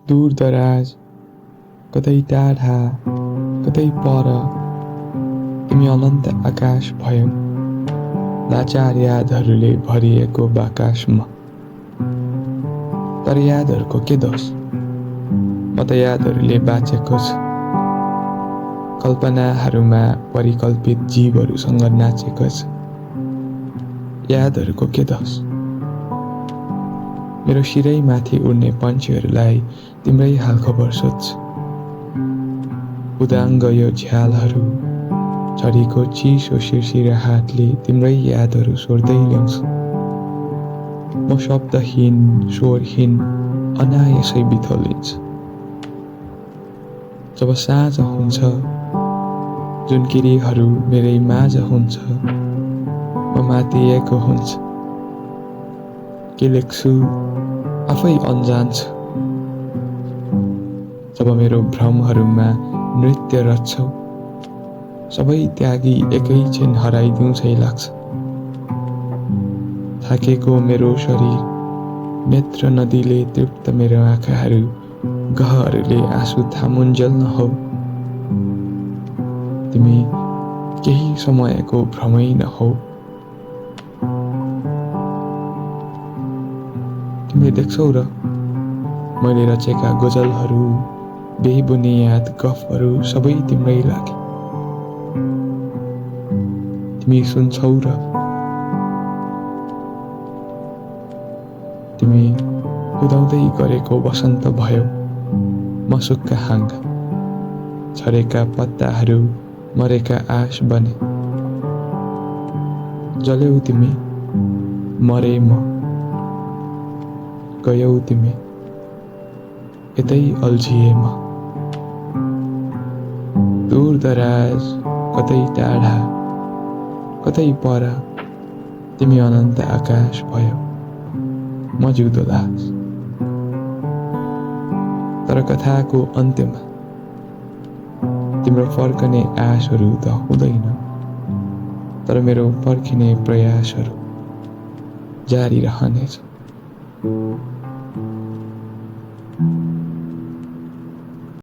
दूर दराज, कतै टाढा, कतै पर तिमी अनन्त आकाश भयौ। लाचार यादहरूले भरिएको बाकाशमा। तर यादहरूको के दोष? म त यादहरूले बाँचेको छु। कल्पनाहरूमा परिकल्पित जीवहरूसँग नाचेको छु। यादहरूको के दोष? मेरो शिरै माथि उड्ने पन्छीहरूलाई तिम्रै हालखबर सोध्छु। उदाङ्ग यो झ्यालहरू, झरीको चिसो शिरशिर हातले तिम्रै यादहरू सोर्दै ल्याउँछु। म शब्दहीन, स्वरहीन, अनायसै बिथोलिन्छु। जब साँझ हुन्छ, जुन किरीहरू मेरै माझ हुन्छ, म मातिएको हुन्छ। के लेख्छु आफै अनजान छु। जब मेरो भ्रमहरूमा नृत्य रच्छौ, सबै त्यागी एकैछिन हराइदिउँ झै लाग्छ। थाकेको मेरो शरीर, नेत्र नदीले तृप्त मेरो आँखाहरू, गहहरूले आँसु थामुन्जेल नहौ। तिमी केही समयको भ्रमै नहौ। तिमीले देख्छौ र मैले रचेका गजलहरू, बेबुनियाद गफहरू सबै तिम्रै लागे। तिमी सुन्छौ र तिमी कुदाउँदै गरेको वसन्त भयौ। म सुक्खा हाँगा, झरेका पत्ताहरू मरेका आश बने। जल्यौ तिमी, मरे म। गयौ तिमी, यतै अल्झिए म। दूर दराज, कतै टाढा, कतै पर तिमी अनन्त आकाश भयौ। म जिउँदो लास। तर कथाको अन्त्यमा तिम्रो फर्कने आशहरू त हुँदैन। तर मेरो पर्खिने प्रयासहरू जारी रहनेछ।